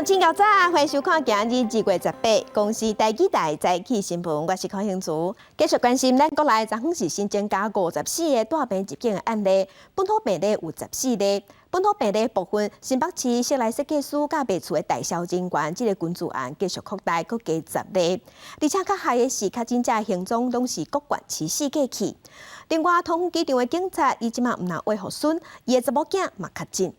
眾請較早，歡迎收看今日2月18公視台語台早起新聞，我是康興慈。繼續關心咱國內昨昏是新增加54個帶病入境的案例，本土病例有14例。本土病例部分，新北市室內設計師佮賣厝的代銷人員，這個群聚案繼續擴大，閣加10例。而且較害的是，確診者行蹤攏是各縣市四界去。另外，桃園機場的警察，伊這馬毋但挖予孫，伊的查某囝嘛確診。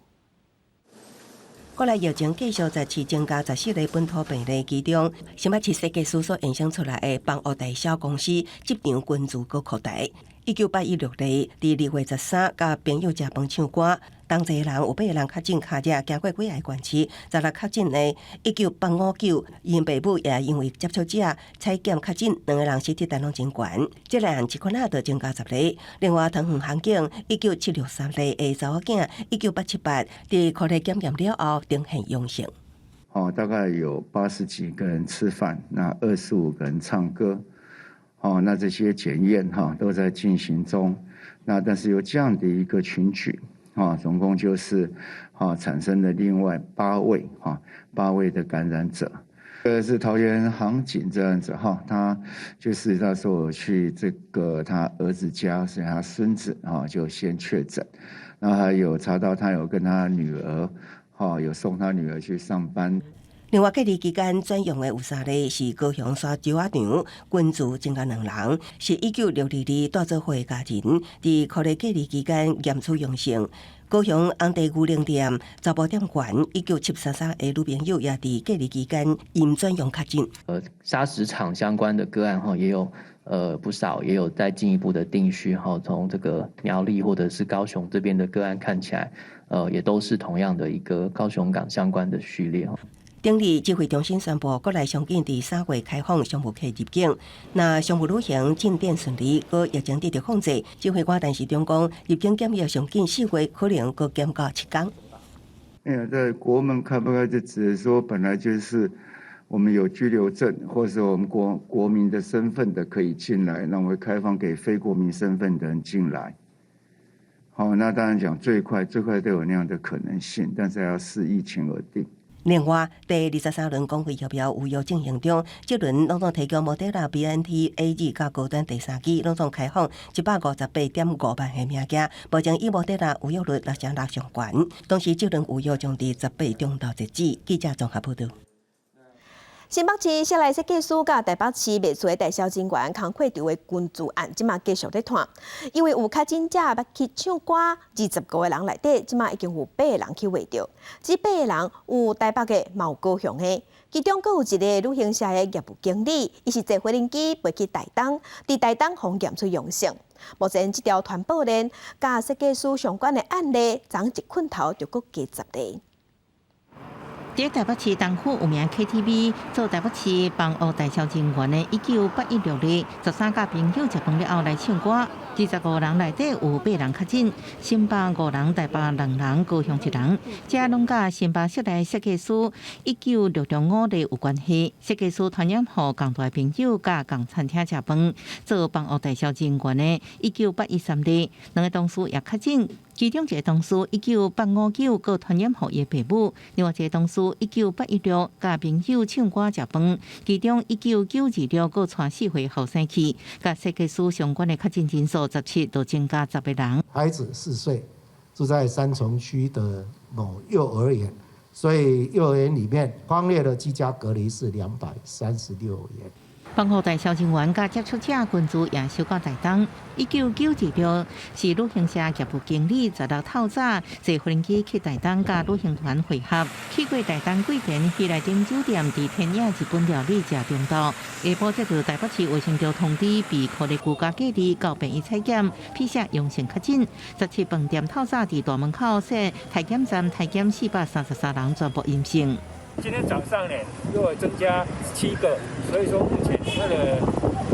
國內疫情繼續再次增加14例本土病例，其中新北市設計師所衍生出來的房屋代銷公司集團群聚閣擴大。1981例，佇2月13，佮朋友食飯唱歌，同齊人有八個人確診，跤跡經過幾个縣市，16確診的19859，𪜶爸母也因為接觸者採檢確診，兩個人死體單攏真懸。這個案這款仔就增加10例。另外，桃園航警19763例的查某囝，1987佇科學檢驗了後呈現陽性。哦，大概有80幾個人吃飯，那25個人唱歌。哦，那這些檢驗哈都在進行中。那但是有這樣的一個群聚，啊，總共就是啊產生了另外八位哈八位的感染者。是桃園航警這樣子哈，他就是他說我去這個他兒子家，是他孫子啊，就先確診，然後還有查到他有跟他女兒，哈，有送他女兒去上班。另外，隔離期間轉陽的有三例是高雄沙洲仔場群聚增加兩人，是19622帶做伙家人，佇隔離期間驗出陽性。高雄紅帝牛奶店查埔店員19733的女朋友也佇隔離期間陰轉陽確診。砂石場相關的個案哈，也有不少，也有在進一步的定序哈。從這個苗栗或者是高雄這邊的個案看起來，也都是同樣的一個高雄港相關的序列。頂日指揮中心宣布，國內上緊佇3月開放商務客入境。若商務旅行進展順利，閣疫情得著控制，指揮官陳時中講，入境檢疫上緊4月可能閣減到7天。哎呀，在國門開不開，就只是說本來就是我們有居留證，或是我們國民的身份的可以進來，那我會開放給非國民身份的人進來。好，那當然講最快最快都有那樣的可能性，但是要視疫情而定。另外，第23輪公費疫苗預約進行中，這輪攏總提供莫德納、BNT、AZ佮高端第三劑，攏總開放158.5萬個名額。目前以莫德納預約率6.6上懸，同時這輪預約將佇18中晝截止。記者綜合報導。新北市室內設計師佮台北市賣厝的代銷人員工課場的群聚案，這馬繼續咧拖。因為有確診者捌去唱歌，25個人內底，這馬已經有八個人去挖著。這八個人有台北的，嘛有高雄的，其中閣有一個旅行社的業務經理，伊是坐飛行機飛去台東，佇台東予檢出陽性。目前這條傳播鏈佮設計師相關的案例，昨一困頭就閣加10例。佇台北市東區有名 KTV 做台北市房屋代銷人員的19816日，13佮朋友食飯了後來唱歌，25人內底有八人確診，新北五人，台北兩人，高雄一人，這攏佮新北室內設計師19665例有關係。設計師傳染予仝台朋友佮仝餐廳食飯，做房屋代銷人員的19813例，兩個同事也確診。其中一個同事19859閣傳染予伊的爸母，另外一個同事19816佮朋友唱歌食飯，其中19926閣帶4歲後生去，佮設計師相關的確診人數17就增加10個人。孩子4歲，住在三重區的某幼兒園，所以幼兒園裡面匡列的居家隔離是236元。房屋代銷人員佮接觸者群聚也小到台東，19926是旅行社業務經理，16透早坐飛機去台東佮旅行團會合，去過台東桂田喜來登酒店，佇天野日本料理食中晝，下晡接到台北市衛生局通知，被隔離居家隔離到病院採檢，PCR 陽性確診。17飯店透早佇大門口設體檢站，體檢433人全部陰性。今天早上呢，又增加7個，所以說目前那個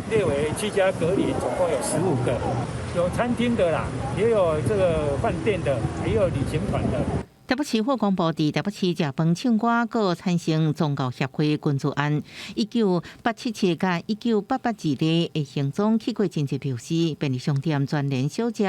列為居家隔離，總共有15個，有餐廳的啦，也有這個飯店的，也有旅行團的。台北市府公布，佇台北市食飯唱歌，閣產生宗教協會群聚案，19877佮19882例的行蹤去過真濟表示，便利商店、全聯小食、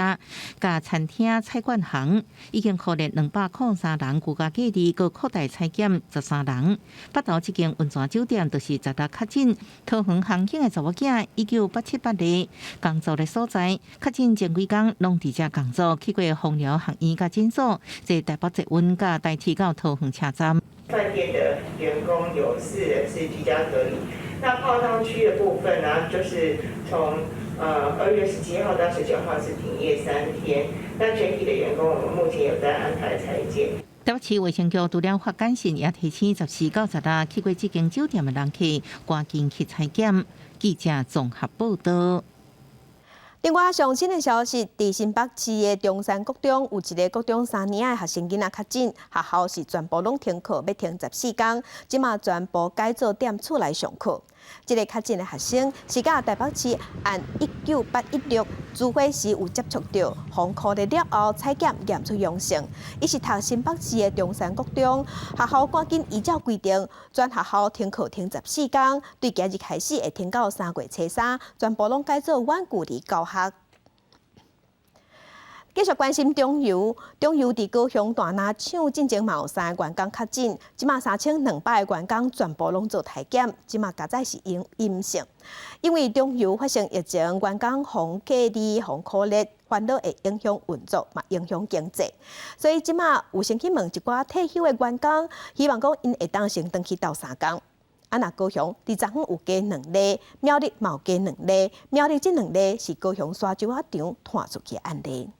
佮餐廳、菜館行，已經確認203人居家隔離，閣擴大採檢13人。北投這間溫泉酒店就是16確診，桃園航警的查某囝19878例工作的所在，確診前幾工攏佇遮工作，去過枋寮學院佮診所，坐台北捷運佮台鐵到桃園車站。飯店的員工有4人是居家隔離。那泡湯區的部分呢，就是從2月17號到19號是停業3天。那全體的員工，我們目前有在安排採檢。台北市衛生局除了發簡訊，也提醒14到16去過這間酒店的人客，趕緊去採檢。記者綜合報道。另外，上新的消息，佇新北市的中山國中有一個國中三年的學生囡仔確診，學校是全部攏停課，欲停14工，這馬全部改做踮厝內上課。這个確診的學生是佮台北市案19816聚會時有接觸著，予箍熱了後採檢驗出陽性。伊是讀新北市的中山國中，學校趕緊依照規定，全學校停課停14工，對今日開始會停到3月初3，全部攏改做遠距離教學。繼續關心中油，中油佇高雄大林廠進前嘛有三个員工確診，這馬3200个員工全部攏做篩檢，這馬加載是陰陰性。因為中油發生疫情，員工予隔離、予箍熱，煩惱會影響運作，嘛影響經濟。所以這馬有先去問一寡退休的員工，希望講𪜶會當先轉去鬥相共。啊，若高雄佇昨昏有加兩例，苗栗嘛有加兩例，苗栗這兩例是高雄沙洲仔場傳出去的案例。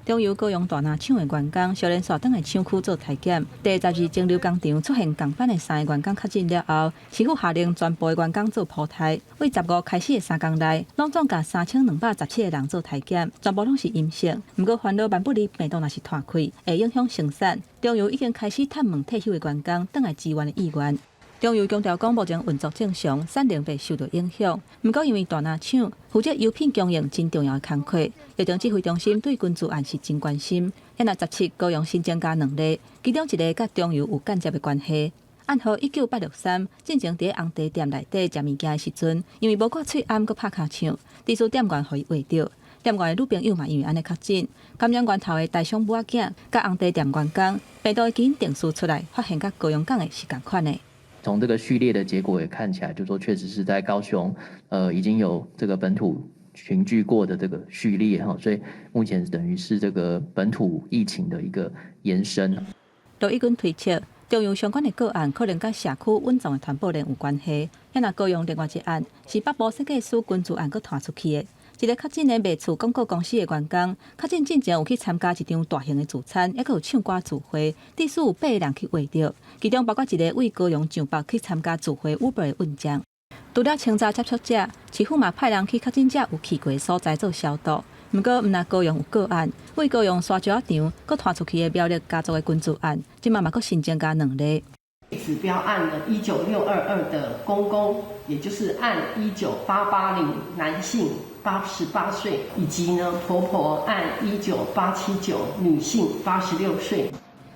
中油高雄大林廠的員工，小連續轉來廠區做篩檢。第12蒸餾工廠出現仝款的三个員工確診了後，市府下令全部的員工做普篩。對15開始的3工內，攏總共3217个人做篩檢，全部攏是陰性。毋過煩惱萬不利病毒若是傳開，會影響生產。中油已經開始探問退休的員工，轉來支援的意願。中油強調講，目前運作正常，產能袂受到影響。毋過因為大林廠負責油品供應真重要的工課，疫情指揮中心對群聚案是真關心。現在17高雄新增加兩例，其中一个佮中油有間接的關係。案號19863，進前佇紅茶店內底食物件的時陣，因為無掛喙罨，閣拍尻槍，治事店員予伊劃著。店員的女朋友嘛因為按呢確診，感染源頭的台商母仔囝佮紅茶店員工，病毒的基因定序出來，發現佮高雄港的是仝款的。從這個序列的結果也看起來，就說確實是在高雄，已經有這個本土群聚過的這個序列哈，所以目前等於是這個本土疫情的一個延伸。羅一鈞推測，中油相關的個案可能佮社區隱藏的傳播鏈有關係。若高雄另外一案是北部設計師群聚案閣傳出去的，一个確診的賣厝廣告公司的員工，確診進前有去參加一場大型的聚餐，猶閣有唱歌聚會，至少有八个人去確著，其中包括一个為高雄上北去參加聚會 Uber 的運將。除了清查接觸者，市府嘛派人去確診者有去過的所在做消毒。毋過，毋但高雄有個案，為高雄沙石仔場閣傳出去的苗栗家族的群聚案，這馬嘛閣新增加兩例。指標案呢，19622的公公，也就是案19880男性，88歲，以及呢婆婆案19879女性，86歲。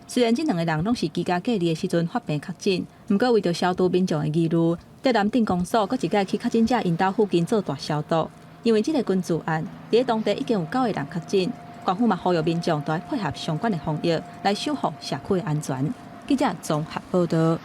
雖然這兩个人攏是居家隔離的時陣發病確診，毋過為著消除民眾的疑慮，竹南鎮公所閣一擺去確診者𪜶兜附近做大消毒。因為這个群聚案，佇咧當地已經有九个人確診，縣府嘛呼籲民眾都愛配合相關的防疫，來守護社區的安全。記者綜合報道。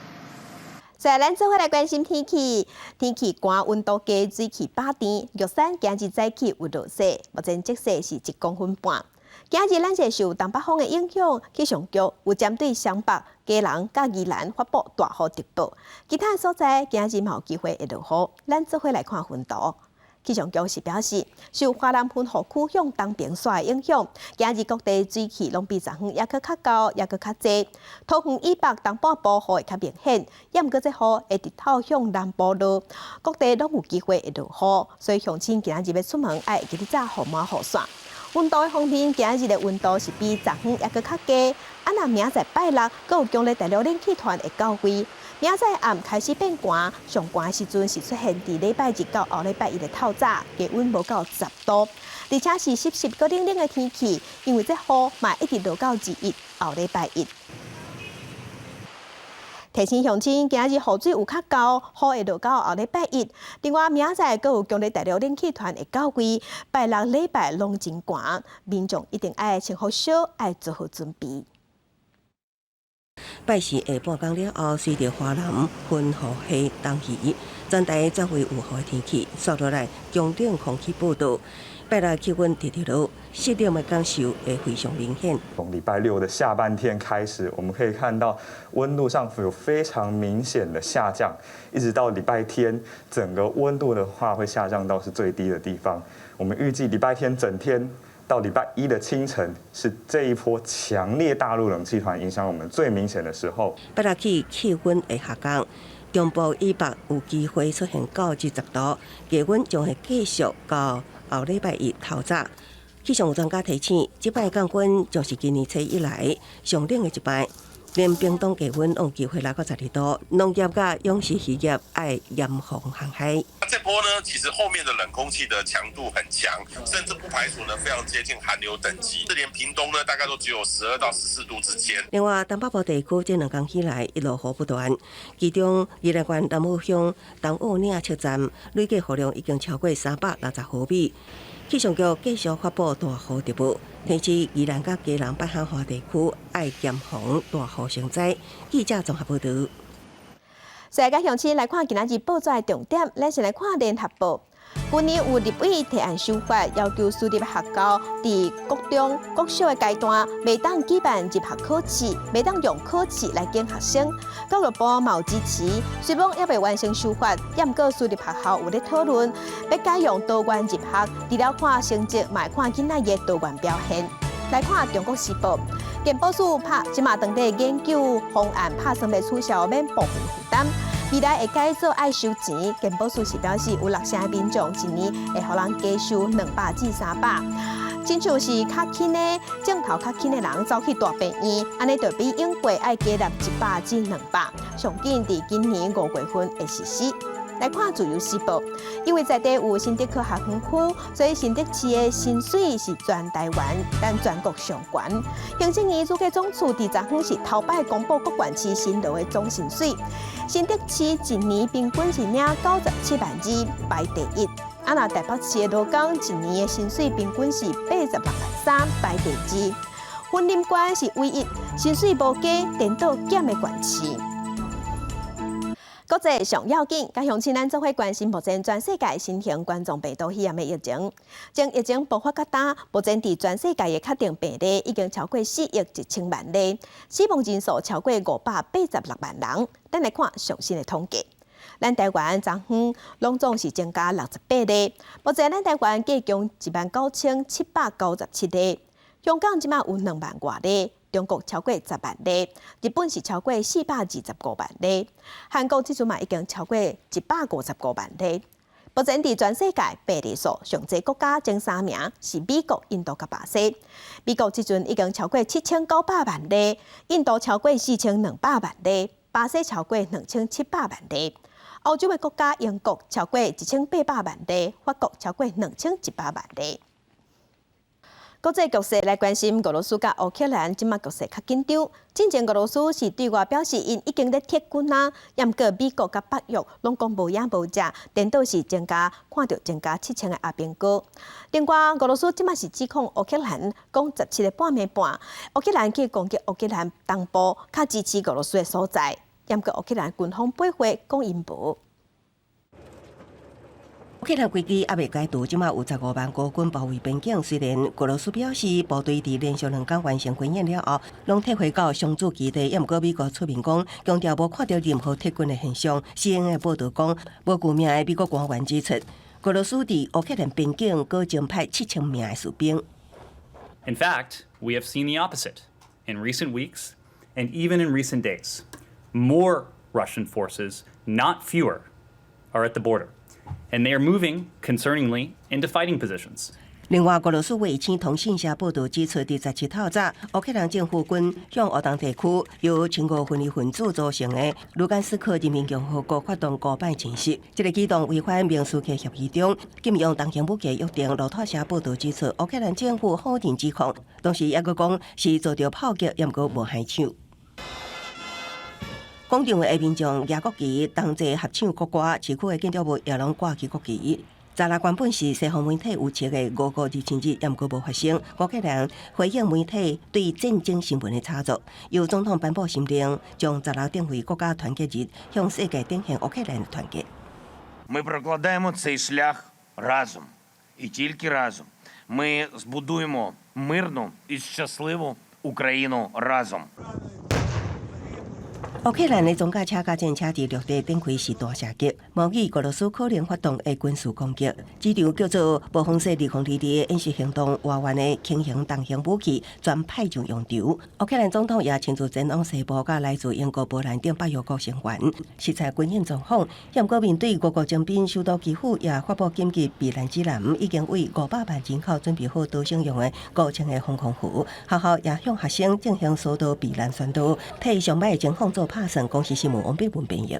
再來，咱做伙來關心天氣。天氣寒，溫度低，水氣飽甜。玉山今日早起有落雪，目前積雪是1.5公分。今日咱是受東北風的影響，氣象局有針對雙北、基隆、佮宜蘭發布大雨特報。其他所在今日嘛有機會會落雨。咱做伙來看雲圖。氣象局是表示，受華南雲雨區向東邊徙的影響，今日各地水汽攏比昨昏猶閣較高，猶閣較濟。桃園以北東半部雨會較明顯，猶毋過這雨會直透向南部落，各地攏有機會會落雨，所以鄉親今日欲出門，愛會記得帶雨帽雨傘。溫度的方面，今日的溫度是比昨昏猶閣較低。啊，若明仔載拜六，閣有強烈大陸冷氣團會到位，明仔暗開始變寒，上寒時陣是出現佇禮拜日到後禮拜一的透早，低溫無到10度，而且是濕濕閣冷冷的天氣，因為這雨嘛一直落到21後禮拜一。提醒鄉親，今仔日雨水有較夠，雨會落到後禮拜一。另外，明仔載閣有強烈大陸冷氣團會到位，拜六禮拜攏真寒，民眾一定愛穿好少，愛做好準備。拜四下半工了後，隨著華南雲雨系東移，全台轉為有雨天氣，紲落來強冷空氣報到，拜六氣溫直直落，濕冷的感受會非常明顯。從禮拜六的下半天開始，我們可以看到溫度上有非常明顯的下降，一直到禮拜天，整個溫度的話會下降到是最低的地方。我們預計禮拜天整天到禮拜一的清晨，是這一波強烈大陸冷氣團影響我們最明顯的時候。拜六起氣溫會下降，中部以北有機會出現9至10度，低溫將會繼續到後禮拜一透早。氣象專家提醒，這擺降溫將是今年初以來上冷的一擺，連屏東低溫有機會來到12度，農業佮養殖漁業愛嚴防旱害。這波呢，其實後面的冷空氣的強度很強，甚至不排除呢非常接近寒流等級。這連屏東呢，大概都只有12到14度之間。另外，東北部地區這兩工起來一路雨不斷，其中宜蘭縣南澳鄉東澳嶺車站累計雨量已經超過360毫米。氣象局繼續發布大雨特報，提示宜蘭佮基隆八鄉花地區愛嚴防大雨成災。記者綜合報導。世界鄉親來看今仔日報紙的重點，咱先來看聯合報。去年有立委提案修法，要求私立學校佇國中、國小的階段，袂當舉辦入學考試，袂當用考試來檢學生。教育部嘛有支持，雖罔猶未完成修法，猶毋過私立學校有咧討論，欲改用多元入學，除了看成績，嘛會看囡仔的多元表現。來看《中國時報》，健保署拍這馬當咧研究方案，拍算欲取消免部分負擔。未來會改做愛收錢，健保署是表示有六成的民眾一年會予人加收200至300。親像是較輕的症頭較輕的人走去大病院，按呢就比永過愛加納100至200。上緊佇今年5月份會實施。來看《自由時報》，因為在地有新竹科學園區，所以新竹市的薪水是全台灣、咱全國上懸。行政院主計總處佇昨昏是頭擺公布各縣市辛勞的總薪水，新竹市一年平均是領97萬2，排第一。啊，若台北市的勞工一年的薪水平均是86萬3，排第二。雲林縣是唯一薪水無加、顛倒減的縣市。國際上要緊，佮鄉親咱做伙關心目前全世界新型冠狀病毒肺炎的疫情。從疫情爆發到今，目前佇全世界的確定病例已經超過4億1千萬例，死亡人數超過586萬人。咱來看上新的統計，咱台灣昨昏攏總是增加68例，目前咱台灣計共19,797例，香港這馬有2萬外例。中國超過10萬例，日本是超過425萬例，韓國這陣嘛已經超過155萬例。目前佇全世界病例數上濟國家前三名是美國、印度佮巴西。美國這陣已經超過7900萬例，印度超過4200萬例，巴西超過2700萬例。歐洲的國家英國超過1800萬例，法國超過2100萬例。國際局勢來關心俄羅斯佮烏克蘭，這馬局勢較緊張。進前俄羅斯是對外表示，𪜶已經咧撤軍啊，毋過美國佮北約攏講無影無跡，顛倒是增加看著增加7000個阿兵哥。另外，俄羅斯這馬是指控烏克蘭講17个半暝半，烏克蘭去攻擊烏克蘭東部較支持俄羅斯的所在，毋過烏克蘭軍方駁回講𪜶無。烏克蘭危機猶未解除，這馬有15萬烏軍包圍邊境。雖然俄羅斯表示部隊佇連續兩工完成軍演了後，攏撤回到常駐基地，猶毋過美國出面講，強調無看著任何撤軍的現象。CNN 的報導講，無具名的美國官員指出，俄羅斯佇烏克蘭邊境閣增派7000名的士兵。 In fact, we have seen the opposite in recent weeks and even in recent days. More Russian forces, not fewer, are at the border. And they are moving, concerningly, into fighting positions. 另外，俄羅斯衛星通訊社報道指出，佇十七透早，烏克蘭政府軍向烏東地區由親俄分離分子組成的盧甘斯克人民共和國發動五擺侵襲。這个舉動違反明斯克協議中禁用重型武器約定。路透社報道指出，烏克蘭政府否認指控，同時猶閣講是遭著炮擊，猶閣無害手。廣場的民眾舉國旗，同齊合唱國歌，市區的建築物也攏掛起國旗。十六原本是西方媒體預測的俄國入侵日，猶閣無發生。烏克蘭回應媒體對戰爭新聞的炒作，由總統頒布新令，將十六定為國家團結日，向世界展現烏克蘭的團結。 Ми прокладаємо цей шлях разом і тільки разом. Ми збудуємо мирну і щасливу Україну разом. 烏克蘭的裝甲車佮戰車佇陸地展開實彈射擊，模擬俄羅斯可能發動的軍事攻擊。這場叫做“暴風雪2022”的演習行動，外援的輕型、重型武器全派上用場。烏克蘭總統也親自前往西部，佮來自英國、波蘭等北約國成員，視察軍演狀況。毋過面對俄國徵兵，首都基輔也發布緊急避難指南，已經為500萬人口準備好逃生用的5000個防空壕。學校也向學生進行疏導避難宣導，替上䆀的情況做拍算。公視新聞王碧文編譯。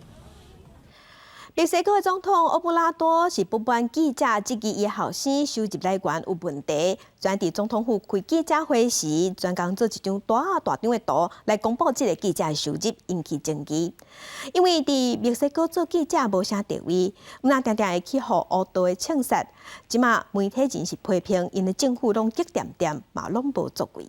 墨西哥的總統奧布拉多是不滿記者質疑伊後生收入來源有問題，專佇總統府開記者會時，專工做一張大大張的圖來公布這个記者的收入，引起爭議。因為佇墨西哥做記者無啥地位，毋但定定會去予烏道的銃殺。這馬媒體人是批評，𪜶的政府攏激恬恬，嘛攏無作為。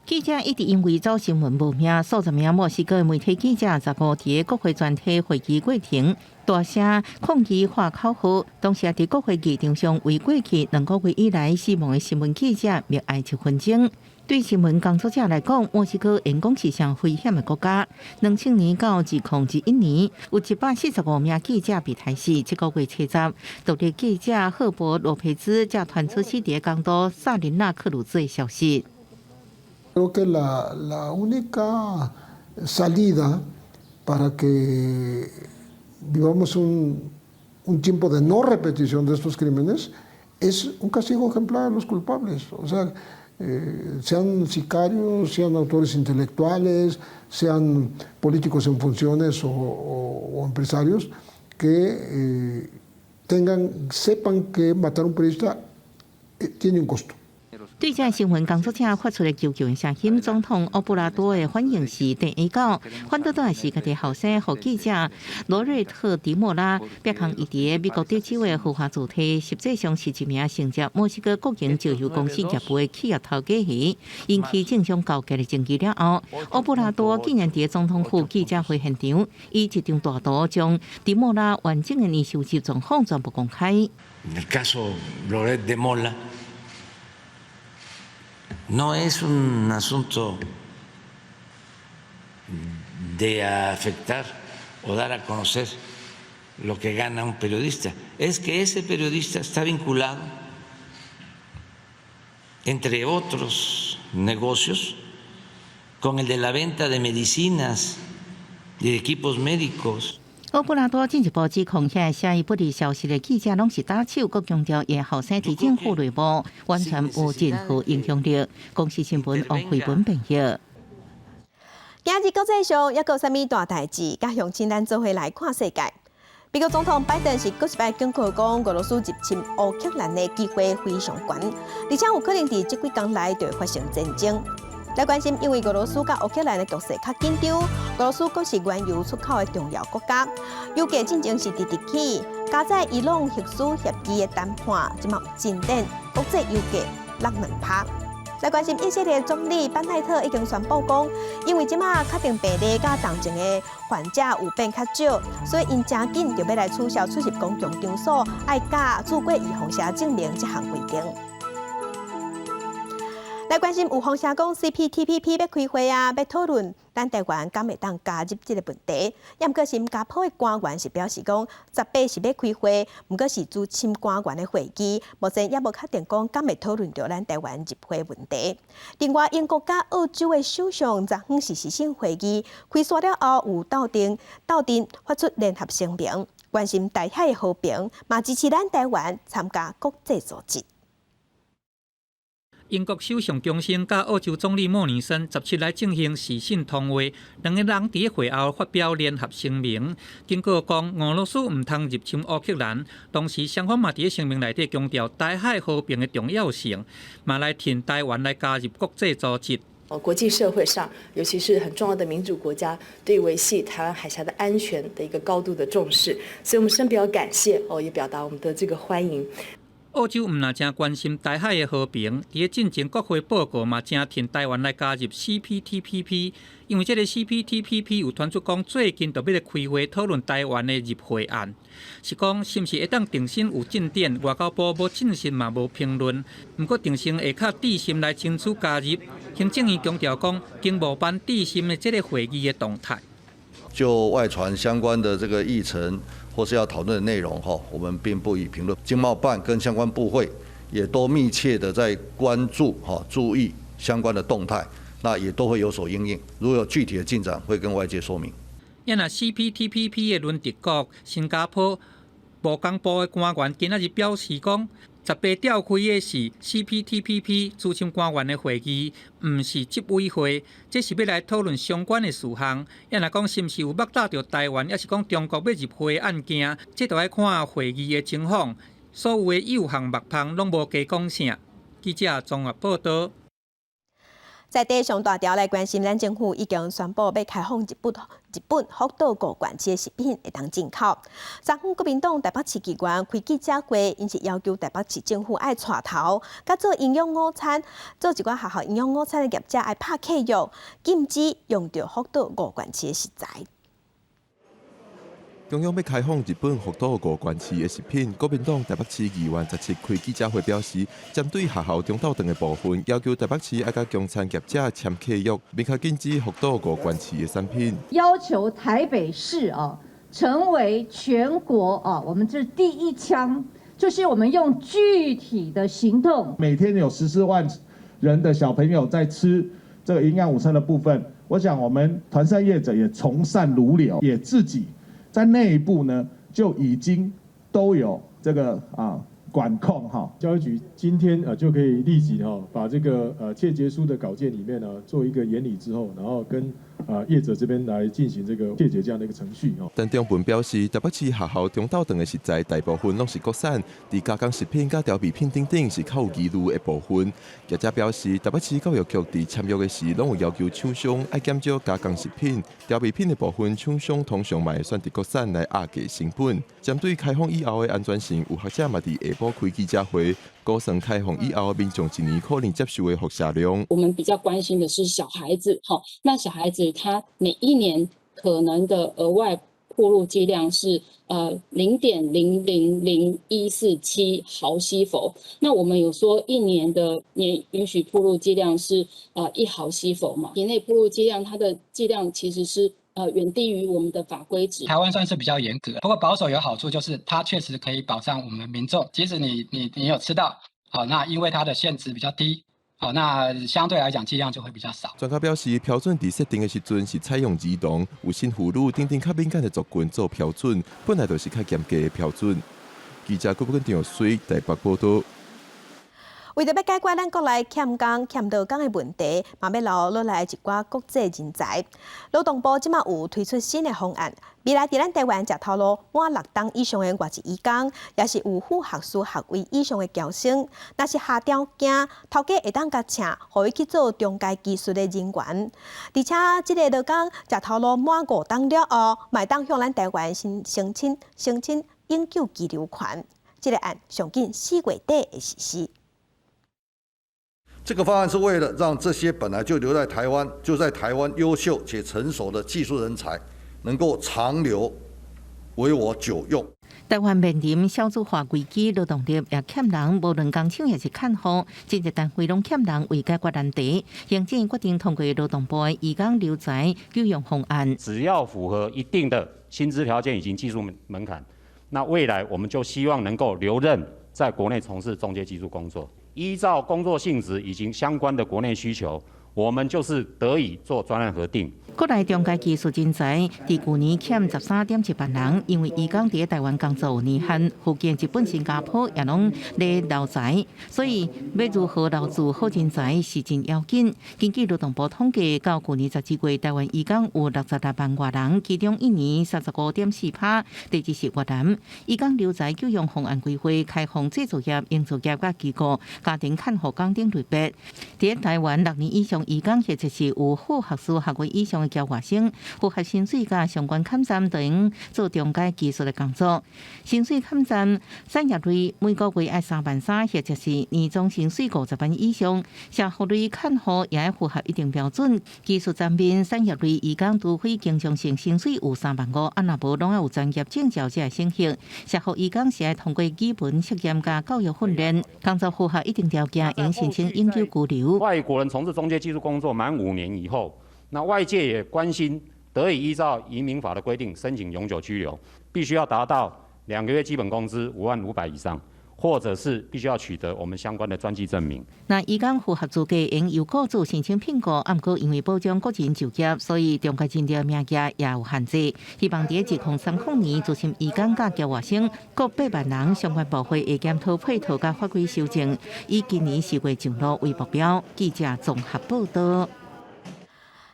記者一直因為走新聞無命，數十名墨西哥的媒體記者十五佇國會全體會議過程大聲抗議喊口號，同時也佇國會議場上為過去2個月以來死亡的新聞記者默哀一分鐘。對新聞工作者來講，墨西哥會講是上危險的國家。2000年到2021年，有145名記者被殺死。這個月七十，獨立記者赫伯羅佩茲才傳出死佇港都薩林納克魯茲的消息。 Creo que la única salida para que vivamos un tiempo de no repetición de estos crímenes es un castigo ejemplar a los culpables. O sea, sean sicarios, sean autores intelectuales, sean políticos en funciones o empresarios, que sepan que matar a un periodista tiene un costo. 對這新聞工作者發出的求救的聲音，總統奧布拉多的反應是第一個，反倒倒是家己後生予記者羅瑞特迪莫拉，別空伊佇美國德州的豪華主體，實際上是一名承接墨西哥國營石油公司業務的企業頭家魚，引起政商交界的爭議了後，奧布拉多竟然佇總統府記者會現場，以一張大圖將迪莫拉完整的年收入狀況全部公開。 El caso Loret de Mola no es un asunto de afectar o dar a conocer lo que gana un periodista, es que ese periodista está vinculado, entre otros negocios, con el de la venta de medicinas y de equipos médicos. 奧布拉多進一步指控，遐寫伊不利消息的記者攏是打手，閣強調伊後生佇政府內部完全無任何影響力。公視新聞王慧文編譯。今日國際上猶閣有啥物大代誌？佮鄉親咱做伙來看世界。美國總統拜登是閣一擺警告講，俄羅斯入侵烏克蘭的機會非常懸，而且有可能佇這幾工內就會發生戰爭。來關心，因為俄羅斯佮烏克蘭的局勢較緊張，俄羅斯閣是原油出口的重要國家，油價進前是直直起，加載伊朗核子協議的談判，這馬有進展，國際油價落2%。來關心，以色列總理班奈特已經宣布講，因為這馬確定病例佮重症的患者有變較少，所以𪜶誠緊就欲來取消出入公共場所愛佮注過預防射證明這項規定。來關心有風聲講 CPTPP 欲開會啊，欲討論咱台灣敢會當加入這个問題。毋過新加坡的官員是表示講，18是欲開會，毋過是資深官員的會議，目前猶無確定講敢會討論著咱台灣入會問題。另外，英國佮澳洲的首相昨昏是視訊會議，開煞了後有鬥陣鬥陣發出聯合聲明，關心台海的和平，嘛支持咱台灣參加國際組織。英國首相強生佮澳洲總理莫里森17來進行視訊通話，兩个人佇會後發表聯合聲明，警告講俄羅斯毋通入侵烏克蘭。同時，雙方嘛佇聲明內底強調台海和平的重要性，嘛來挺台灣來加入國際組織。國際社會上，尤其是很重要的民主國家，對維繫台灣海峽的安全的一個高度的重視，所以我們深表感謝，哦，也表達我們的這個歡迎。澳洲毋但誠關心台海的和平，佇咧進前國會報告嘛，誠挺台灣來加入 CPTPP，因為這个 CPTPP 有傳出講最近就欲來開會討論台灣的入會案，是講是毋是會當重新有進展？外交部無證實嘛，無評論。毋過定性會較致心來爭取加入，行政院強調講，經貿辦致心的這个會議的動態。就外傳相關的這個議程或是要討論的內容，哈，我們並不予評論。經貿辦跟相關部會也都密切的在關注、哈，注意相關的動態，那也都會有所因應。如果有具體的進展，會跟外界說明。啊若 CPTPP 的輪值國新加坡貿工部的官員今仔日表示講，18召開的是 CPTPP 資深官員的會議，毋是執委會，這是欲來討論相關的事項。啊若講是毋是有目到著台灣，抑是講中國欲入會的案件，這著愛看會議的情況。所有的幼項目項攏無加講啥。記者綜合報導。在地上大條來關心，咱政府已經宣布欲開放日本福島五縣市的食品會當進口。昨昏國民黨台北市議員開記者會，𪜶是要求台北市政府愛帶頭，佮做營養午餐，做一寡學校營養午餐的業者愛拍契約，禁止用著福島五縣市的食材。中央欲開放日本福島五縣市的食品，國民黨台北市議員17開記者會表示，針對學校中晝頓的部分，要求台北市愛佮供餐業者簽契約，明確禁止福島五縣市的產品。要求台北市啊，成為全國啊，我們這第一槍，就是我們用具體的行動。每天有14萬人的小朋友在吃這個營養午餐的部分，我想我們團膳業者也從善如流，也自己在內部呢就已經都有這個管控哈。教育局今天就可以立即哈把這個切結書的稿件裡面呢做一個研擬之後，然後跟業者這邊來進行這個切結這樣的一個程序哦。陳忠文表示，台北市學校中晝頓的食材大部分攏是國產，佇加工食品佮調味品等等是較有疑慮的部分。業者表示，台北市教育局佇簽約的時，攏有要求廠商愛減少加工食品、調味品的部分，廠商通常嘛會選擇國產來壓低成本。針對開放以後的安全性，有學者嘛佇下晡開記者會，估算開放以後，民眾一年可能接受的輻射量。我們比較關心的是小孩子，哈，那小孩子他每一年可能的額外暴露劑量是0.000147毫西弗。那我們有說一年的年允許暴露劑量是1毫西弗嘛？體內暴露劑量，它的劑量其實是遠低於我們的法規值。台灣算是比較嚴格，不過保守有好處，就是它確實可以保障我們民眾，即使你有吃到，好，那因為它的限值比較低。好，那相對來講劑量就會比較少。專家表示，標準佇設定的時陣是採用兒童、有新婦女等等較敏感的族群做標準，本來就是較嚴格的標準。記者郭寶根、張水台北報導。為著欲解決咱國內欠工、欠勞工的問題，嘛欲留落來一寡國際人才。勞動部這馬有推出新的方案，未來佇咱台灣食頭路滿6冬以上的外籍移工，抑是有副學士學位以上的僑生，若是合條件，頭家會當共請，予伊去做中階技術的人員。而且，這个勞工食頭路滿5冬了後，嘛會當向咱台灣申請永久居留權。這个案上緊4月底會實施。這個方案是為了讓這些本來就留在台灣、就在台灣優秀且成熟的技術人才，能夠長留，為我久用。台灣面臨少子化危機，勞動力也欠人，無論工廠抑是看護，真濟單位攏欠人，為解決難題，行政院決定通過勞動部的移工留才救用方案。只要符合一定的薪資條件以及技術門檻，那未來我們就希望能夠留任在國內從事中階技術工作，依照工作性質以及相關的國內需求，我們就是得以做專案核定。國內中階技術人才佇舊年欠13.7萬人，因為移工佇台灣工作有年限，福建、日本、新加坡也攏咧留才，所以欲如何留住好人才是真要緊。根據勞動部統計，到舊年12月，台灣移工有66萬外人，其中印尼35.4%，第二是越南。移工留才救用方案規劃開放製造業、營造業佮機構、家庭看護工等類別。佇台灣6年以上移工或者是有副學士學位以上的僑外生，符合薪水佮相關坎站等做中階技術的工作。薪水坎站產業類每個月愛3萬3，或者是年終薪水50萬以上。社福類看護也愛符合一定標準。技術層面產業類移工，除非經常性薪水有3萬5，啊若無攏愛有專業證照才會審核。社福移工是愛通過語文測驗佮教育訓練，工作符合一定條件，應申請永久居留。外國人從事中階技術工作滿5年以後，那外界也關心，得以依照移民法的規定申請永久居留，必須要達到2個月基本工資5萬500以上，或者是必須要取得我們相關的專技證明。若移工符合資格，應由雇主申請聘僱，毋過因為保障個人就業，所以中階人才名額也有限制。希望佇2030年，資深移工佮僑外生各8萬人，相關部會會檢討配套佮法規修正，以今年4月上路為目標。記者綜合報道。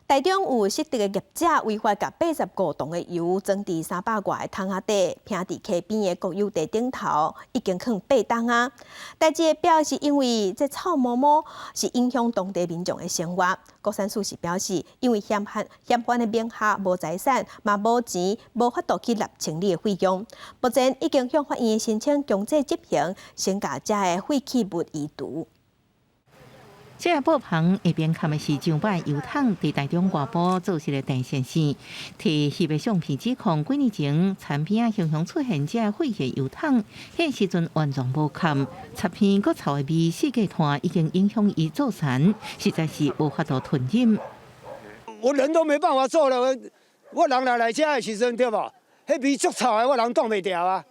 台中有失德的業者違法共85棟的油裝佇300外个桶仔底，拚佇溪邊的國有地頂頭，已經囥8冬啊。代誌的表是因為這臭毛毛是影響當地民眾的生活。國產署是表示，因為嫌犯嫌犯的名下無財產，嘛無錢，無法度去納清理的費用。目前已經向法院申請強制執行，先共這个廢棄物移除。這个布棚下邊崁的是上擺油桶，佇台中外埔做一个電線線，提翕的相片指控幾年前田邊仔常常出現這個廢棄油桶，彼時陣完全無崁，插片閣臭的味四界傳，已經影響伊做田，實在是無法度吞忍。我人都沒辦法做了，我人來來遮的時陣對無？彼味足臭的，我人擋袂牢啊！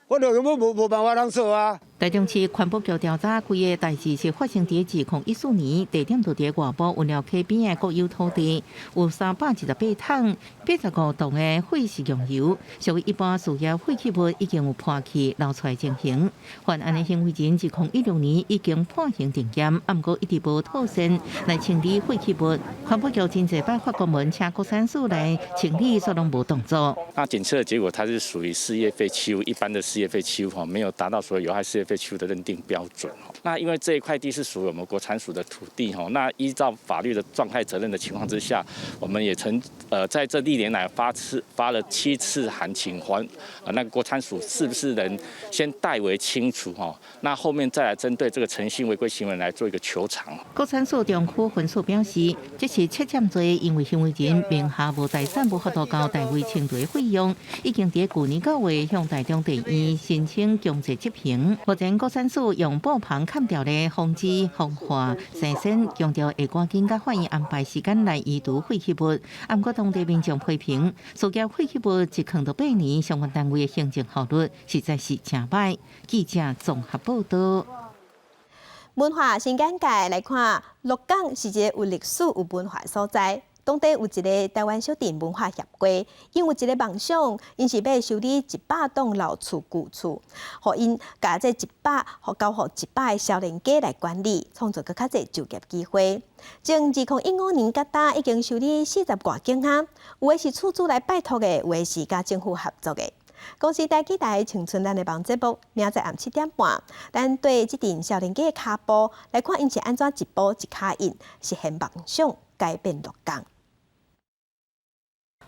我就根本無辦法通做啊！台中市環保局調查，規个代誌是發生佇2014年，地點就佇外埔運寮溪邊的國有土地，有328桶85棟的廢食用油，屬於一般事業廢棄物，已經有破棄流出來情形。犯案的行為人2016年已經判刑定讞，毋過一直無妥善來清理廢棄物。環保局真濟擺發公文請國產署來清理，煞攏無動作。那檢測的結果，它是屬於事業廢棄物，一般的事業廢棄物吼，沒有達到所謂有害事業廢棄物的認定標準。那因為這一塊地是屬於我們國產署的土地吼，那依照法律的狀態責任的情況之下，我們也曾在這歷年來發了7次函請還那個國產署是不是能先代為清除吼，那後面再來針對這個誠信違規行為來做一個求償。國產署中區分署表示，這是竊佔罪，因為行為人名下無財產，無法度交代為清除費用，已經佇舊年9月向台中地院申請強制執行。目前國產署用布棚崁掉的防止風化生鮮，強調會趕緊佮法院安排時間來移除廢棄物。毋過當地民眾批評，事業廢棄物一囥就8年，相關單位的行政效率實在是誠歹。記者綜合報道。文化新簡介來看，鹿港是一个有歷史、有文化的所在。當地有一个台灣小鎮文化協會，𪜶有一个夢想，𪜶是欲修理100棟老厝舊厝，予𪜶共這一百，予交予100个少年家來管理，創造閣較濟就業機會。從2015年到今，已經修理40外間啊，有的是厝主來拜託的，有的是佮政府合作的。公視台語台青春咱的網節目，明仔載暗7點半，咱綴這陣少年家的跤步來看，𪜶是按怎一步一跤印實現夢想，改變鹿港。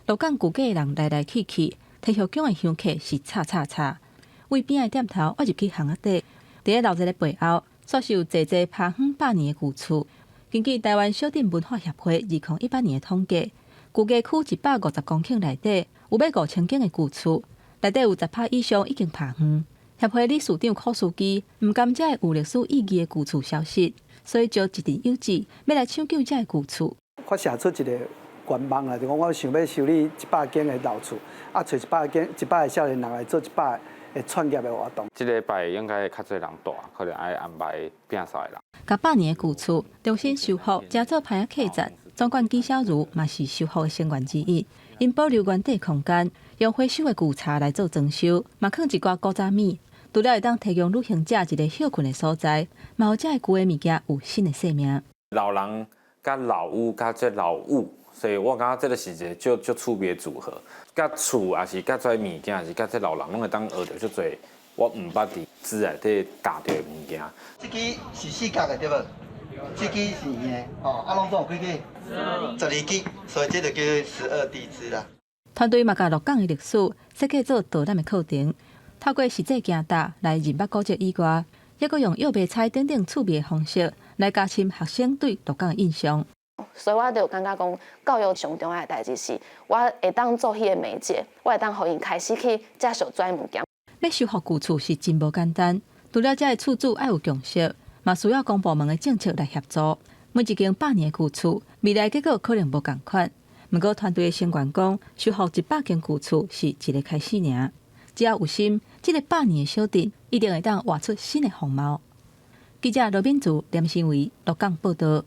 鹿港舊街的人來來去去，提予港的香客是吵吵吵。位邊的店頭，挖入去巷仔底，佇咧鬧熱的背後，煞是有濟濟拍遠百年的舊厝。根據台灣小鎮文化協會2018年的統計，舊街區150公頃內底有欲5000間的舊厝，內底有10拍以上已經拍遠。協會理事長柯書記毋甘這个有歷史意義的舊厝消失，所以召一陣有志欲來搶救這个舊厝。發射出一個願望啦，就講我想欲修理100間的老厝，啊，揣100間100個少年人來做100個創業的活動。這禮拜應該會較濟人蹛，可能愛安排摒掃的人。共百年的舊厝重新修復，成做歹仔客棧。總管紀小如嘛是修復的成員之一，𪜶保留原底空間，用回收的舊柴來做裝修，嘛囥一寡古早物。除了會當提供旅行者一个歇睏的所在，嘛予這个舊的物件有新的生命。老人佮老屋佮這老物，所以我感覺這个是一个足足趣味的組合。佮厝抑是佮這物件，抑是佮這老人，攏會當學著足濟我毋捌佇紙內底教著的物件。這支是四角的對無？這支是圓的，哦，啊，攏總有幾支？12支，所以這就叫做12地支啦。團隊嘛共鹿港的歷史設計做導覽的課程，透過實際行踏來認捌古蹟以外，抑閣用藥白彩等等趣味的方式來加深學生對鹿港的印象。所以我就感覺講，教育上重要的代誌是，我會當做彼个媒介，我會當予𪜶開始去接觸這物件。欲修復舊厝是真無簡單，除了這个厝主愛有共識，嘛需要公部門的政策來協助。每一間百年的舊厝，未來結果可能無仝款。毋過團隊的成員講，修復100間舊厝是一个開始爾。只要有心，這个百年的小鎮一定會當活出新的風貌。記者羅敏竹、連新偉、鹿港報導。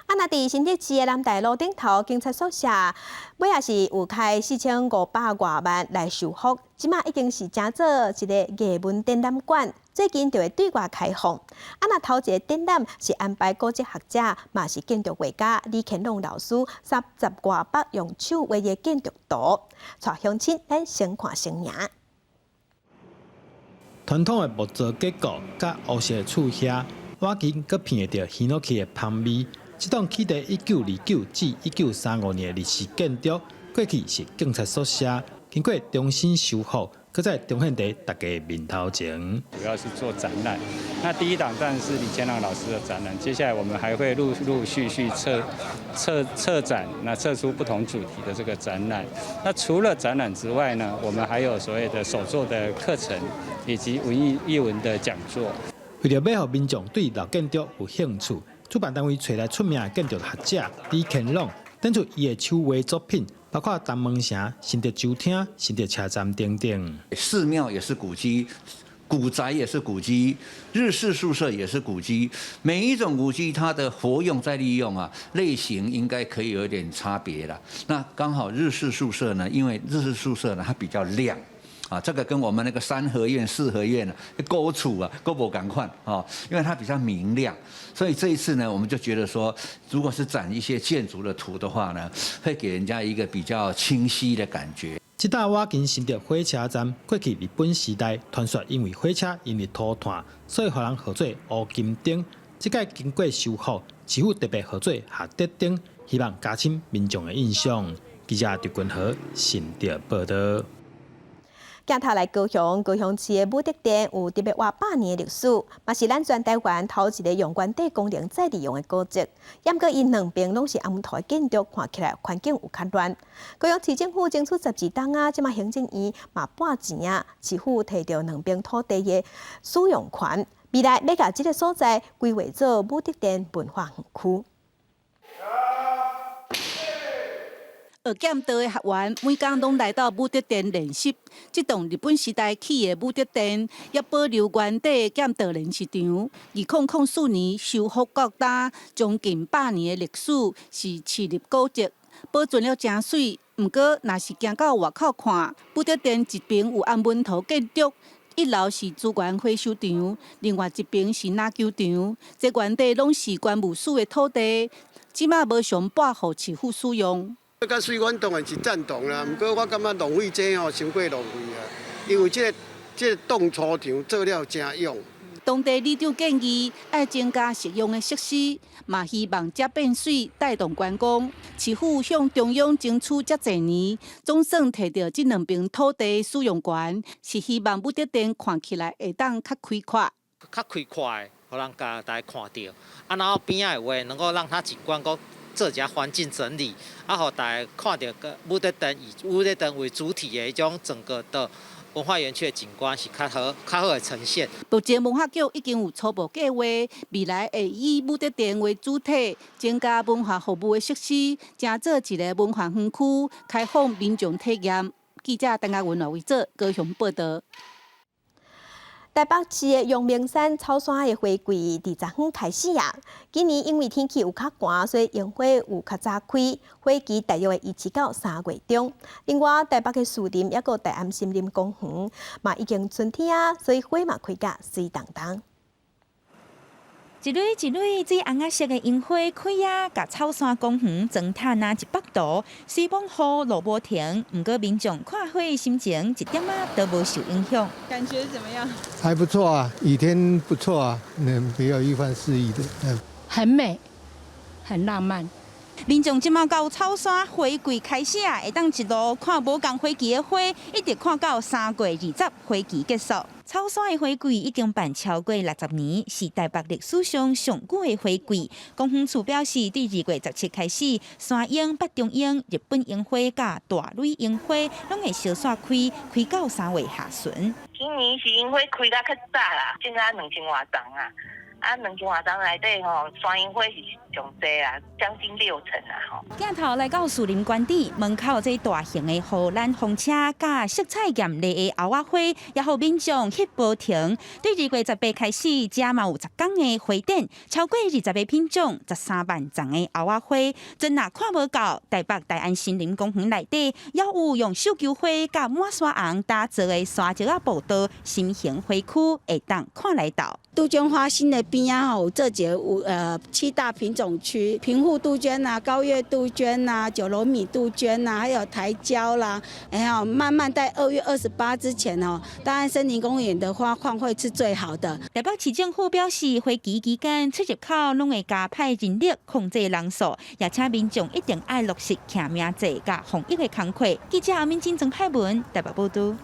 啊，若佇新竹市的南大路頂頭警察宿舍，尾仔是有開4500外萬來修復，這馬已經是成做一个藝文展覽館，最近就會對外開放。啊，若頭一个展覽是安排古蹟學者，嘛是建築畫家李乾朗老師30外幅用手畫的建築圖，帶鄉親咱先看先贏。傳統的木造結構，佮烏色的厝瓦，倚近閣聞會著ヒノキ的芳味。這棟起佇1929至1935年的日式建築，過去是警察宿舍，經過重新修復，閣再呈現佇大家面頭前。主要是做展覽，那第一檔當然是李乾朗老師的展覽，接下來我們還會陸陸續續策展，那策出不同主題的這個展覽。那除了展覽之外呢，我們還有所謂的手作的課程，以及文藝藝文的講座。為著欲予民眾對老建築有興趣，主辦單位揣來出名的建築學者李乾朗，展出伊的手畫作品，包括東門城、新竹州廳、新竹車站等等。寺廟也是古蹟，古宅也是古蹟，日式宿舍也是古蹟。每一種古蹟，它的活用再利用啊，類型應該可以有點差別啦。那剛好日式宿舍呢，因為日式宿舍呢，它比較亮。啊，這個跟我們那個三合院、四合院啊，古厝啊，閣無仝款啊，因為它比較明亮，所以這一次呢，我們就覺得說，如果是展一些建築的圖的話呢，會給人家一個比較清晰的感覺。這搭倚近新竹火車站，過去日本時代傳說因為火車因為塗炭，所以予人號做烏金燈。這擺經過修復，市府特別號做學德燈，希望加深民眾的印象。記者陳君和新竹報導。鏡頭來高雄，高雄市的武德殿有特別活百年的歷史，嘛是咱全台灣頭一个用原底功能再利用的古蹟。毋過𪜶兩邊攏是紅塗的建築，看起來環境有較亂。高雄市政府爭取12冬啊，這馬行政院嘛撥錢啊，市府提著兩邊土地的使用權，未來欲共這个所在規劃做武德殿文化園區。學劍道的學員每工攏來到武德殿練習。這棟日本時代起的武德殿，猶保留原底的劍道練習場。2004年修復到今，將近百年的歷史，是市立古蹟，保存了誠媠。毋過，若是行到外口看，武德殿一邊有紅文塗建築，一樓是資源回收場，另外一邊是籃球場。這原底攏是關務署的土地，這馬無償撥予市府使用。較媠，阮當然是贊同啦。毋過我感覺浪費這吼，傷過浪費啊！因為這個擋粗場做了誠勇。當地里長建議愛增加實用的設施，嘛希望遮變媠帶動觀光。市府向中央爭取遮濟年，總算提著這兩爿土地使用權，是希望武德殿看起來會當較開闊。較開闊的，予人家大家看著。啊，然後邊仔的話，能夠讓它景觀閣做一下環境整理，啊，予大家看著個武德殿以武德殿為主體的彼種整個的文化園區的景觀是較好、較好的呈現。目前文化局已經有初步計劃，未來會以武德殿為主體，增加文化服務的設施，成做一个文化園區，開放民眾體驗。記者陳嘉文、羅維哲高雄報道。台北市的陽明山草山的花季佇昨昏開始啊！今年因為天氣有較寒，所以櫻花有較早開，花期大約會維持到3月中。另外，台北的樹林抑閣大安森林公園嘛已經春天啊，所以花嘛開甲媠當當。一蕊一蕊水紅仔色的櫻花開啊，共草山公園妝忝若一幅圖。雖罔雨落無停，毋過民眾看花的心情一點仔都無受影響。感覺怎麼樣？還不錯啊，雨天不錯啊，嗯，比較一番詩意的，嗯。很美，很浪漫。民眾這馬到草山花季開始啊，會當一路看無仝花期的花，一直看到3月20花期結束。草山的花季已經辦超過60年，是台北歷史上上久的花季。公園處表示，對2月17開始，山櫻、八重櫻、日本櫻花佮大蕊櫻花攏會相紲開，開到3月下旬。今年是櫻花開得較早啦，種啊兩千外叢啊。啊，兩千外叢內底吼，山櫻花是上濟啊，將近六成啊吼。鏡頭來到樹林官邸門口，這大型的荷蘭風車佮色彩豔麗的鷗仔花，也予民眾翕無停。對2月18開始，遮嘛有10工的花展，超過20個品種，13萬叢的鷗仔花，陣若看無夠，台北大安森林公園內底，猶有用繡球花佮滿山紅打造的山石仔步道，新型花區會當看來鬥。杜鵑花心的邊仔吼，有做一个有七大品種區，平戶杜鵑啊、高月杜鵑啊、九龍米杜鵑啊，還有台椒啦，然後慢慢在2月28之前哦，大安森林公園的花況會是最好的。台北市政府表示，花期期間出入口攏會加派人力控制人數，也請民眾一定愛落實記名制佮防疫的工課。記者阿敏金曾派文台北報道。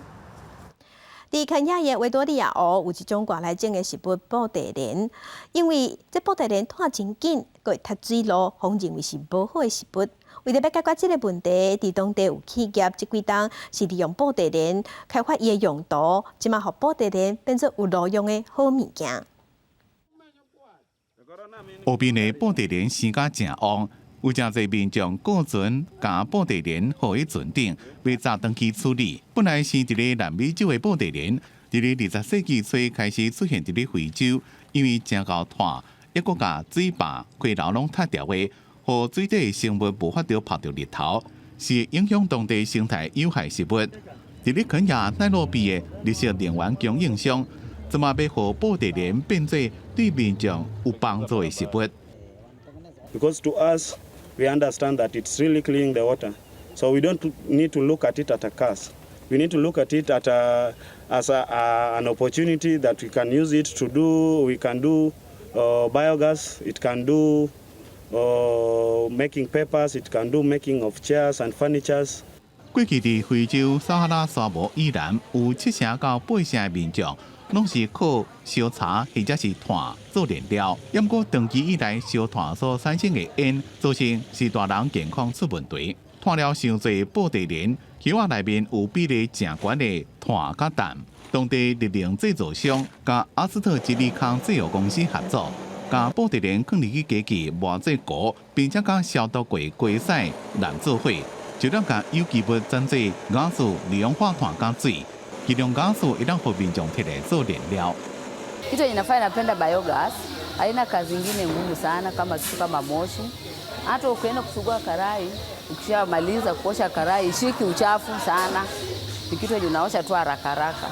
佇肯亞的維多利亞湖有一種外來種的植物布袋蓮，因為這布袋蓮湠真緊，閣會塞水路，予認為是無好的食物。為著欲解決這个問題，佇當地有企業這幾冬是利用布袋蓮開發伊的用途，這馬予布袋蓮變做有路用的好物件。湖邊的布袋蓮生甲誠旺，有誠濟民眾雇船，共布袋蓮放佇船頂，欲載轉去處理。本來生佇咧南美洲的布袋蓮，佇咧20世紀初開始出現佇咧非洲，因為誠𠢕湠，抑閣共水壩、溪流攏塞牢的，予水底生物無法度曝著日頭，是影響當地生態有害食物。佇咧肯亞奈洛比的綠色能源供應商，這馬欲予布袋蓮變做對民眾有幫助的食物。 Because to us, we understand that it's really cleaning the water. So we don't need to look at it at a curse. We need to look at it as an opportunity that we can use it to do, we can do biogas, it can do making papers, it can do making of chairs and furnitures. 過去佇非洲撒哈拉沙漠以南，有七成到八成的民眾，攏是靠燒柴或者是炭做燃料。毋過長期以來，燒炭所產生的煙，造成是大人健康出問題。炭了傷濟布袋蓮，葉仔內面有比例誠懸的碳佮氮。當地綠能製造商佮阿斯特捷利康製藥公司合作，共布袋蓮囥入去機器磨做糊，並且佮消毒過雞屎濫做伙，就當共有機物轉做瓦斯、二氧化碳佮水。其中瓦斯會當予民眾提來做燃料。 Kitu inafanya napenda biogas, haina kazi ingine ngumu sana kama kitu kama moshi. Hata ukienda kusugua karai, ukishamaliza kuosha karai ishiki uchafu sana, ni kitu yenye unaosha tu haraka haraka.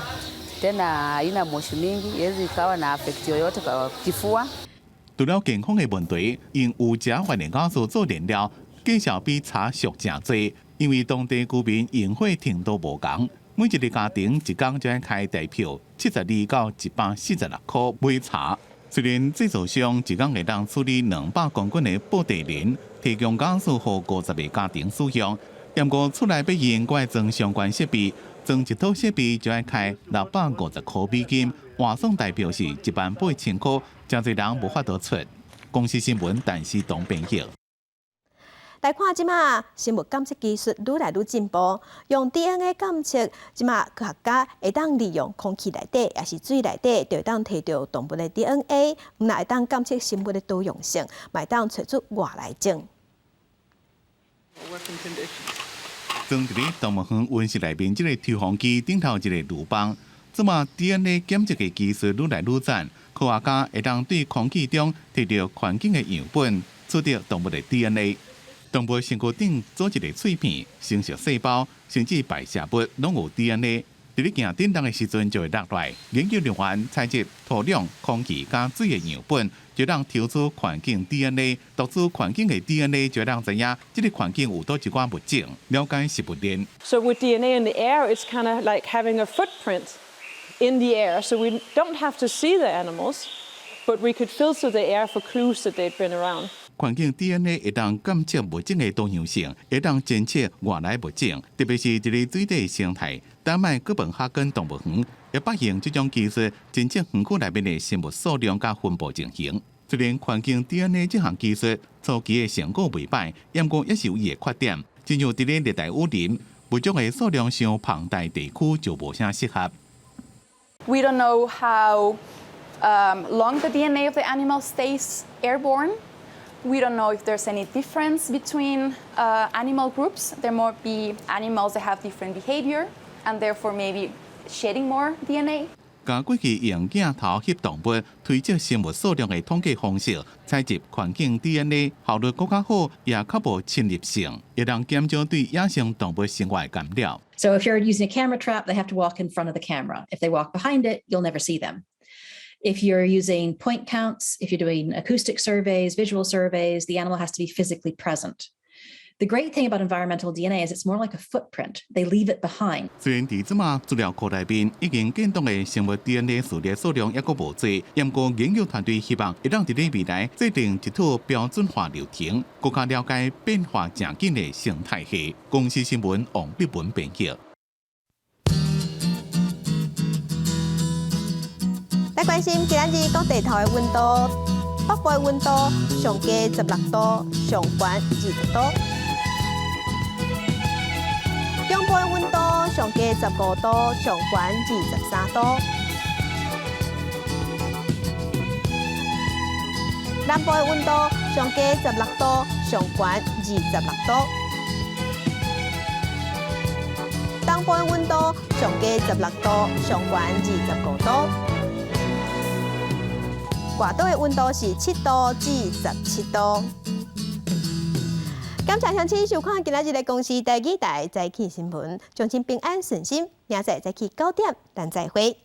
Tena haina moshi mingi, haiwezi ikawa na affect yoyote kwa kifua。除了健康的問題，用有食完的瓦斯做燃料，價數比柴俗誠濟，因為當地居民用火程度無仝。每一个家庭一工就愛開台票72到146塊買柴。雖然製造商一工會當處理200公斤的布袋蓮，提供瓦斯予50個家庭使用，毋過厝內欲用，閣愛裝相關設備，裝一套設備就愛開650塊美金，換算台票是1萬8千塊，誠濟人無法度出。公視新聞，陳思東編譯。來看這馬生物檢測技術愈來愈進步，用 DNA 檢測，這馬科學家會當利用空氣內底，抑是水內底，就會當提著動物的 DNA，毋但會當檢測生物的多樣性，嘛會當揣出外來種。裝佇咧動物園溫室內面，這个抽風機頂頭一个濾網，這馬 DNA 檢測的技術愈來愈讚，科學家會當對空氣中提著環境的樣本，取得動物的 DNA。動物身軀頂組織的碎片、生殖細胞，甚至排泄物，攏有 DNA。佇咧行振動的時陣就會落來。研究人員採集土壤、空氣佮水的樣本，就當抽出環境 DNA，讀取環境的 DNA，就當知影這个環境有佗一寡物種，了解食物鏈。 So with DNA in the air, it's kind of like having a footprint in the air. So we don't have to see the animals, but we could filter the air for clues that they've been around. 環境 DNA 會當監測物種的多樣性，會當偵測外來物種，特別是佇咧水底生態。丹麥哥本哈根動物園會捌用這種技術偵測園區內面的生物數量佮分布情形。雖然環境 DNA 這項技術初期的成果袂䆀，毋過也是有伊的缺點。親像佇咧熱帶雨林，物種的數量傷龐大地區就無啥適合。 We don't know how long the DNA of the animal stays airborne. We don't know if there's any difference between animal groups. There might be animals that have different behavior and therefore maybe shedding more DNA. 共過去用鏡頭翕動物推測生物數量的統計方式，採集環境 DNA 效率閣較好，也較無侵入性，會當減少對野生動物生活的干擾。 So if you're using a camera trap, they have to walk in front of the camera. If they walk behind it, you'll never see them. If you're using point counts, if you're doing acoustic surveys, visual surveys, the animal has to be physically present. The great thing about environmental DNA is it's more like a footprint. They leave it behind. 雖然佇這馬資料庫內面已經建檔的生物 DNA 序列數量猶閣無濟，毋過研究團隊希望會當佇咧未來制定一套標準化流程，閣較了解變化誠緊的生態系。公視新聞王碧文編輯。來關心今仔日各地頭的溫度，北部的溫度上低16度，上懸20度；中部的溫度上低15度，上懸23度；南部的溫度上低16度，上懸26度；東部的溫度上低16度，上懸25度。外島的溫度是7度至17度。感謝鄉親收看今仔日的公視台語台早起新聞，祝親平安順心，明仔載早起9點，咱再會。